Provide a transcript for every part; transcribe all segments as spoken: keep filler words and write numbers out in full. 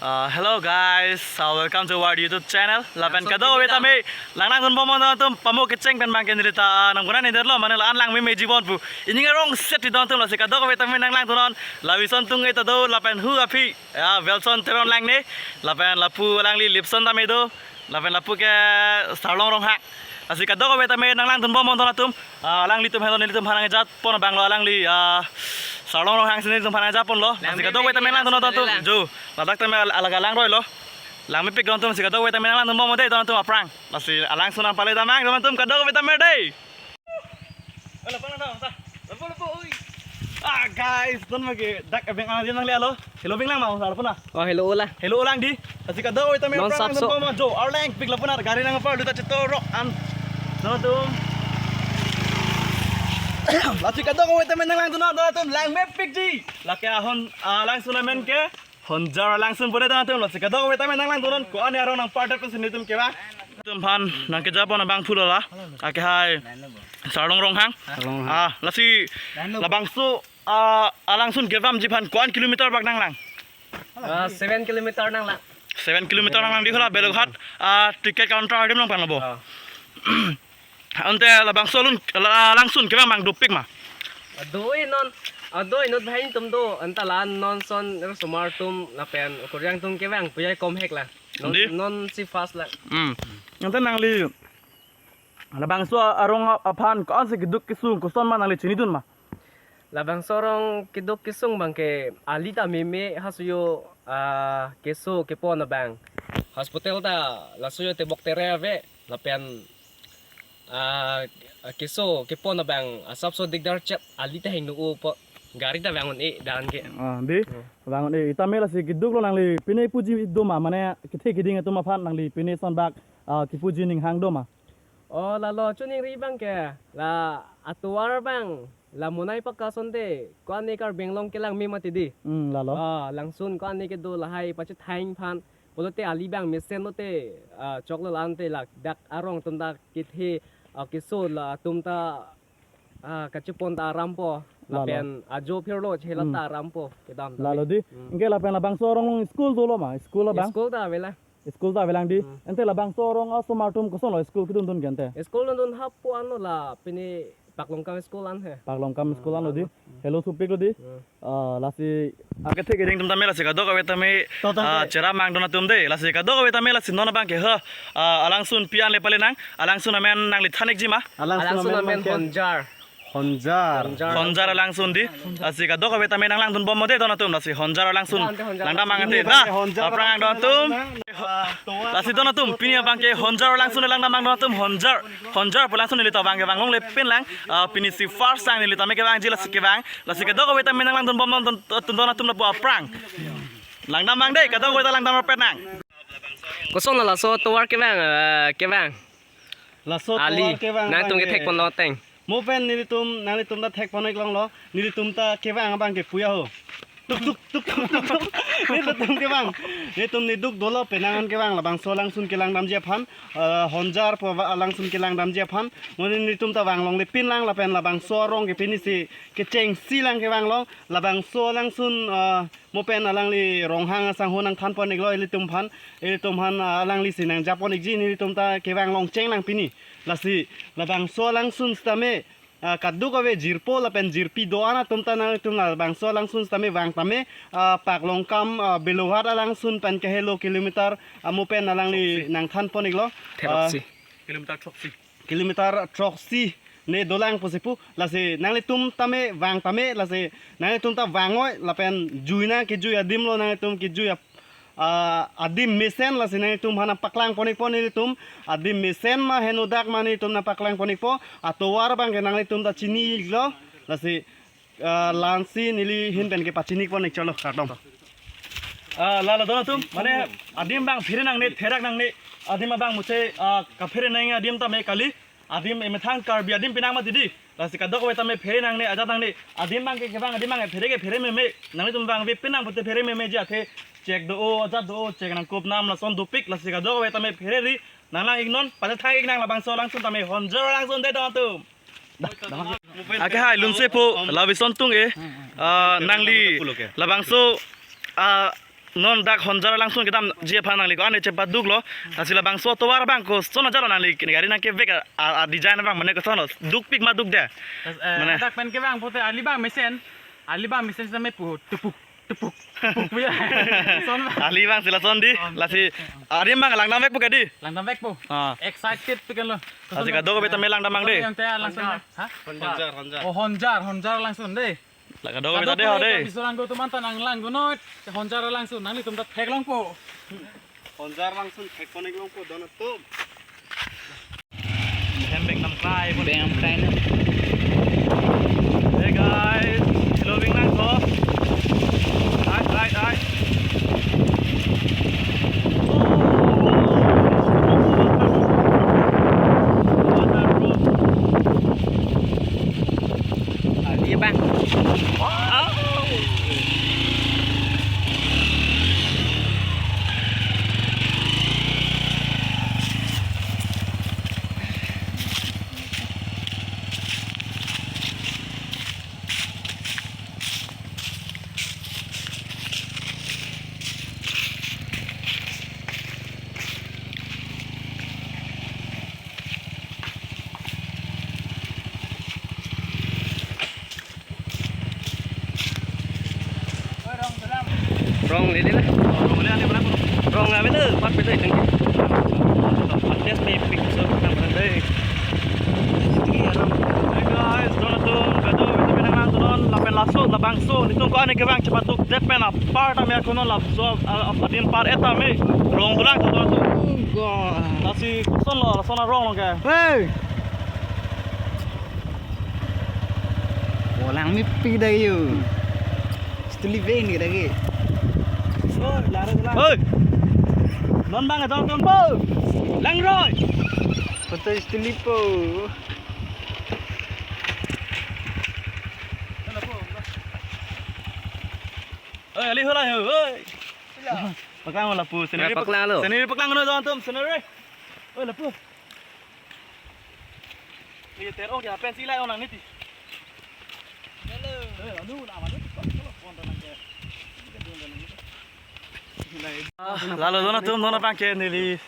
Uh, hello guys, uh, welcome to our YouTube channel. Lapen kadokave tame langlangdun bom non atum, pamo kecheng pen bang ke neli ta, uh, nang guna neder lo, mane la-an lang meme jibon pu. Ining arong set di don atum, lasi kadokave tame nanglangdun non. Lavi Sontung e ta do, lapen hu aphi, ya, Velson Teron lang ne, lapen lapu alangli Lipson tame do, lapen lapu ke Sarlong Ronghang. Lasi kadokave tame nanglangdun bom non atum. Ah, alanglitum helo, nelitum aphan nangjapon abang lo alangli, ah, Sarlong Ronghang si nelitum aphan nangjapon lo. Lasi kadokave tame langdun non atum. Jo, ladak tame al-, alag alang roi lo. Lang mepik don atum, lasi kadokave tame nanglangdun bom dei don atum aphrang. Lasi alangsun nangpale damnang don atum kadokave tame dei. Ala pala dong, ta. Lapu, lapu, oi. Ah, guys, don mage dak abeng ang dia nangle alo. Helo beng lang ma, ala puna. Oh, helo ola. Helo lang di. Lasi kadokave tame non aphrang sapso. Don bom jo, arleng pik lapu nar gari nang apar luta chetorok an. Don atum. Lasi kadokave tame nanglangdun non don atum, lang mepik ji. Lake ahon, ah, alangsun amen ke Honjar alangsun pune don atum, lasi kadokave tame nanglangdun non, ko-an arong nang pardet pen si nelitum kevang. Nelitum aphan nangkejapon abang pulo la. Ake hai Sarlong Ronghang. Sarlong Ronghang. Ah, lasi labangso, ah, alangsun kevamji aphan ko-an kilometer bak nanglang? Ah, seven kilometer nanglang. Seven kilometer nanglang di hala Belughat, ah, ticket counter adim along pen lo bo. Ah. Ante labangso alun, la-, alangsun kevang abang dopik ma? Ado-i non, ado-i non bhai atum do, anta la-an non son, er, osomar atum, lapen okur-ejang atum kevang, pujai kom hek la. Non, di? Non si first la. Hmm. Ante nangli labangso arong aphan ko-an si keduk kesung koson ma nangli chinidun ma? Labangso arong keduk kesung abang ke ali ta meme, halaso yo, ah, keso kepon abang. Hospital ta laso yo tebok tere ave, lapen, ah, keso kepon abang asapso dikdar chep, ali ta hingno-o po, gari ta vang un-e dan ke. Ah, di? Hmm. Vang un-e. Itame lasi keduk lo nangli pine puji do ma, mane kethe keding atum aphan nangli pine son bak, ah, kepuji ning hang do ma? Oh, lalo choningri abang ke, la atovar abang, la monai pakka asonte, ko-an ne Karbi Anglong kelang me mati di. Hmm, lalo. Ah, langsun ko-an ne kedo lahai pachethang aphan, pulote ali abang mesen lote, ah, choklo la-ante ladak arong atum ta kethe, ah, keso la atum ta, ah, kachepon ta aram po, lalo. Lapen ajo phirlo chela ta, hmm, aram po, kedam ta. Lalo me di. Hmm. Anke lapen labangso arong along school dolo ma, school abang? School ta avelang. School ta avelang di. Hmm. Ante labangso arong asomar atum koson lo school kedun dun ke ante? School dun dun hapu anlo la pini Paklongkam school an he. Paklongkam school an lo di. Hmm. Helo thupik lo di. Hmm. Ah, lasi akethe keding atum tame lasi kadokave tame, to, to, ah, to. Cheram mang don atum dei. Lasi kadokave tame lasi non abang ke ha, ah, alangsun pi an le pale nang. Alangsun amen nangli than-ikji ma? Alangsun amen abang ke Honjar. Honjar. Honjar. Honjar alangsun di. Lasi kadokave tame nanglangdun bom mo dei don atum, lasi Honjar alangsun. Honjar, Honjar. Langdam mang ante. Ante, da, Honjar aphrang alangsun don atum. Lasi don atum, pini abang ke Honjar alangsun langdam mang don atum, Honjar. Honjar pu alangsun neli ta abang ke vang longle pin lang. Ah, pini si first time neli tame kevangji lasi kevang. Lasi kadokave tame nanglangdun bom don, don, don atum lapu aphrang. Langdam mang dei, kadokave ta langdam rapet nang. Koson la laso tovar kevang, eh, kevang? Laso ali, tovar kevang nangtum abang ke kethekpon lo ateng. Mo pen nelitum, nanglitum ta thekpon-ik longlo, nelitum ta kevang abang ke puya ho. Tuk, tuk, tuk, tuk, tuk, tuk. Nelitum kevang. Nelitum neduk dolo penang an kevang labangso alangsun kelangdamji aphan, eh, Honjar pu alangsun kelangdamji aphan. Mo nelitum ta vang longle pin lang lapen labangso arong ke pini si kechengsi lang kevang long, labangso alangsun, eh, mo pen alangli Ronghang asangho nangthanpon-iklo ilitum aphan, ilitum aphan, ah, alangli si nangjapon-ikji, nelitum ta kevang longcheng lang pini. Lasi labangso alangsun sitame, ah, kadokave jirpo lapen jirpi do-an atum ta nangtum labangso alangsun sitame vang tame, ah, Paklongkam, ah, Belughat alangsun pen kehelo kilometer, ah, mo pen alangli throksi nangthanpon-iklo. Throksi. Ah, kilometer throksi. Kilometer throksi ne dolang pusi pu, lasi nanglitum tame vang tame, lasi nanglitum ta vang-oi lapen jui nang kejui adim lo, nanglitum kejui ap-, ah, adim mesen, lasi nanglitum aphan nangpaklangpon-ikpo nelitum, adim mesen ma henodak ma nelitum nangpaklangpon-ikpo, atovar abang ke nanglitum ta chini-iklo, lasi ah, la-ansi neli ahin pen ke pachini-ikpon-ik chalo kardom. Ah, lalo don atum, mane adim abang phere nangne, therak nangne, adim abang muchot, ah, kaphere nang adim tame kali, adim emethang Karbi adim pinang mati di. Lasi kadokave tame phere nangne, ajat nangne, adim abang ke kevang, adim abang phere ke phere meme, nanglitum abang ave pinang pute phere memeji athe, chek do-o, ajat do-o, chek nangkup nam lason dopik, lasi kadokave tame phereri, nanglang-ik non, pachethang-ik nang labangso alangsun tame Honjar alangsun dei don atum. Ake hai lunse po, Lavi Sontung e, ah, nangli labangso, ah, Non dak Honjar alangsun kedamji aphan nangli ko-an chepaduklo. Lasi labangso atovar abang koson ajatlo, nangli gari nangkevek a, a, a design abang mane kosonlo? Dukpik ma dukde? Las, eh, mane dak pen kevang pote ali abang mesen. Ali abang mesen same pu tupuk, tupuk, tupuk pu ya. Son abang. Ali abang si lason dei. Son. Lasi adim abang langdamvekpo kadi? Langdamvekpo. Ah. Excited pu kenlo. Lasi kadokave tame langdam abang dei. Yang te alangsun. Honjar. Ha? Honjar. Honjar, Honjar. Oh, Honjar, Honjar alangsun dei. La kadokave ta dei ho dei. Kami sorang do teman ta nanglangdun noi. Honjar alangsun nanglitum ta theklongpo. Honjar alangsun thekpon-ik longpo don atum. Hem beng nam krai pon. Beng nam krai na. Hey guys, hello beng nang ko. Hai, hai, hai. Ah, dia bang. Rong lele na. Rong lele, mana ko? Rong lele na, pat betul itu. Pat des me pik so, mana mana dei. Hey guys, don atum, kadokave ta pen nanglang tunon, lapen laso, labangso, nelitum ko-an kevang chepadukdet pen apar tame ako non, laso, a, a, adim par-et tame rongdunlang tunon tu. Oh God. Lasi kosonlo, lason arong lo ke. Hey. Bolang mi pi dak yo. Stuli ven ke dak ke. Oi. Non abang don atum po. Langroi. Foto stuli po. Oi, ali hola ho, oi. Paklang lapu, scenery pak-, paklang lo. Scenery paklang lo, don atum, scenery. Oi, lapu. Iya, terong dia pensi lai orang niti. Hello. Eh, anu, nama ni, kok, kok, kok, kok, kok. Ah, lalo don atum, non abang ke neli.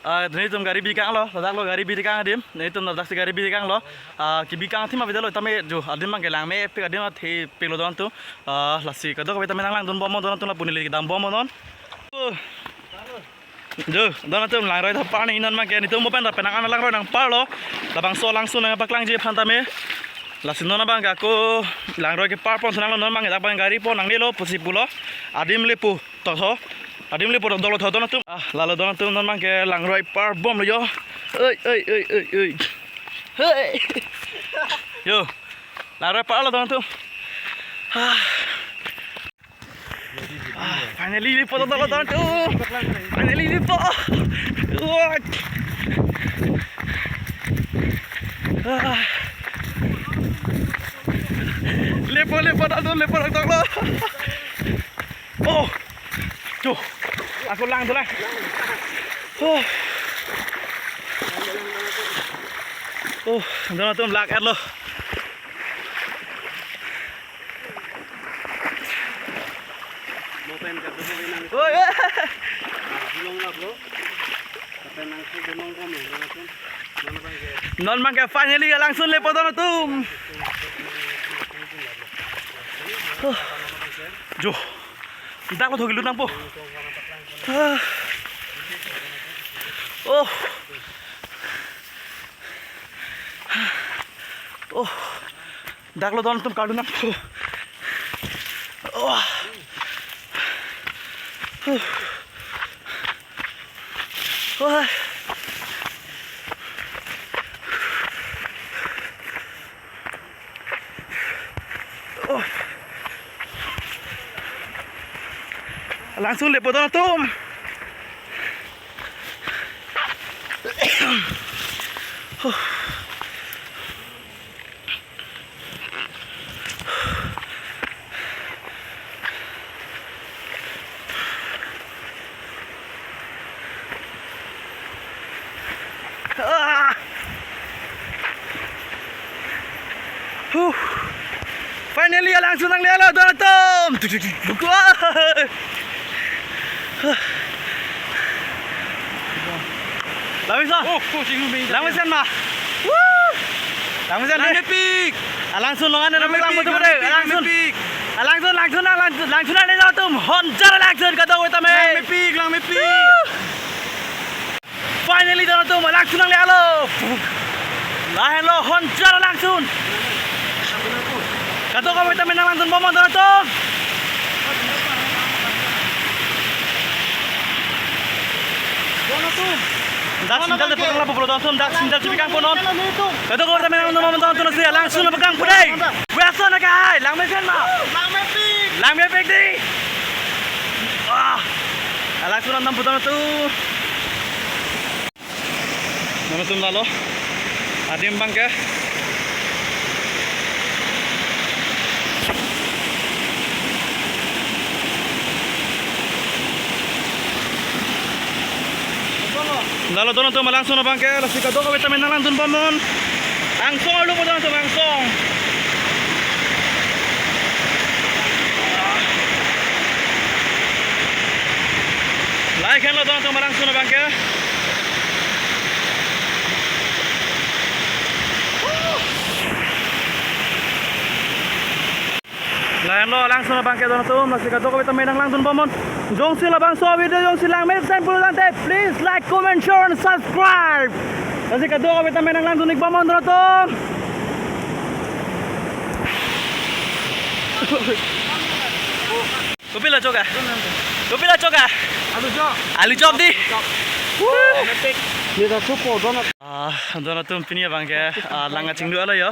Ah, nelitum gari bikanglo, ladak lo gari bikang adim. Nelitum ladak si gari bikanglo. Ah, kebikang athema avedetlo tame jo, adim abang ke langmepik adim athepiklo don atum. Ah, lasi kadokave tame nanglangdun bom don atum lapu neli kedam bom non. Oh. Jo, don atum langroi ta par ni non abang ke nelitum mo pen ta penang an langroi nangparlo. Labangso alangsun nangpaklangji aphan tame. Lasi non abang ke ako langroi kepar pon si nanglo, non abang ke dak abang gari pon nangnelo pusi pulo. Adim lepo tho tho. Adim lepo tho tho don atum. Ah, lalo don atum non abang ke langroi par bomlo yo. Oi, oi, oi, oi, oi. Hey. Yo. Langroi parlo don atum. Ah. Ah, finally, lepo tho tho don atum. Finally, lepo. Wah. Ah. Lepo, lepo don atum, lepo tho tho lo. Oh. Tuh. Ako lang tuh lang. Oh. Oh, don atum lak-etlo. Oi, eh. Non abang ke finally alangsun lepo don atum. Huh. Jo. Dak lo thogi lut nangpo. Ah. Oh. Oh. Dak lo don atum kardun nangpo. Oh. Huh. Wah. Oh. Alangsun lepo don atum. Huh. Ah! Huh. Finally, alangsun nanglelo don atum. Tuk, tuk, tuk, tuk. Wah. Langmeson. Oh, oh, sing lu main. Langmesen ma. Woo! Langmesen dei. Langmepik. Alangsun longan na Langmepik, pulang betul betul. Langmepik, Alangsun. Langmepik. Alangsun, Langsun, Langsun, Langsun, Langsun, Langsun, Honjar Langsun, kadokave tame. Langmepik, Langmepik. Woo! Finally, donatum, Langsun nangle-etlo. Lahenlo Honjar Langsun. Kadokave tame nanglangdun bomnon donatum. Donatum. Dak sandal de pegang lapu pulo donatum, dak sandal chepekang ponnon. Kadokave tame nanglangdun bomnon donatum, si Langsun pegang pu dei. Biasa na kai, langmesen ma. Langmepik. Langmepik dei. Ah. Langsun nanglangdun bomnon donatum. Donatum lalo. Adim abangke. Lalo donatum Langsun abangke, lasi kadokave tame nanglangdun bomnon. Angsong arlo donatum, angsong. Lahai henlo donatum Langsun abangke. Lahenlo Langsun abangke donatum, lasi kadokave tame nanglangdun bomnon. Jongsi labangso video jongsi langmesen pulo tangte, please like, comment, share and subscribe. Lasi kadokave tame nanglangdun ik bomnon donatum. Kopilo chok a? Kopilo chok a? Alu chop. Alu chop dei. Chop. Woo! Epic. Ni ta chupo donat. Ah, donatum pini abangke, ah, lang kachinglu alo yo.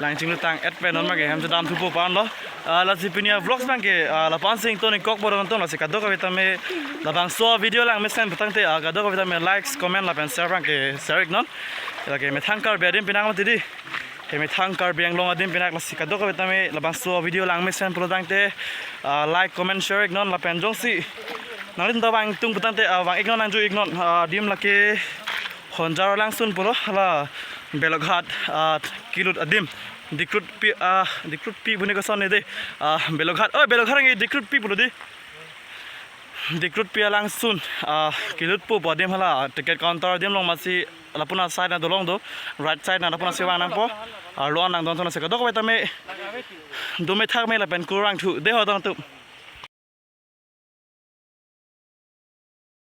Lang chinglu tang-et pen non abangke hem chedam thupo ponlo. Ah, lasi pini a-vlogs abangke, ah, lapu-an si ingtonik kokpo donatum, lasi kadokave tame labangso video langmesen pu tangte, ah, kadokave tame likes, comment lapen share abangke share iknon. Lake methang Karbi adim pinak mati dei. He methang Karbi Anglong adim pinak, lasi kadokave tame labangso video langmesen pulo tangte, ah, like, comment, share iknon lapen jongsi nanglitum ta vang tung pu tangte, ah, vang iknon, nangjo iknon, ah, adim lake Honjar Langsun pulo, hala Belokhat, ah, kelut adim. Dikrutpi, ah, Dikrutpi pu ne koson ne dei. Ah, Belokhat, oh, Belokhat nge Dikrutpi pulo dei. Dikrutpi alangsun, ah, kelutpo pu adim hala ticket counter adim along masi lapu-an a-side na dolong do, right side na lapu-an si vang nangpo, ah, lo-an nangdon thona si kadokave tame, dome thakme lapen kurvangthu dei ho donatum.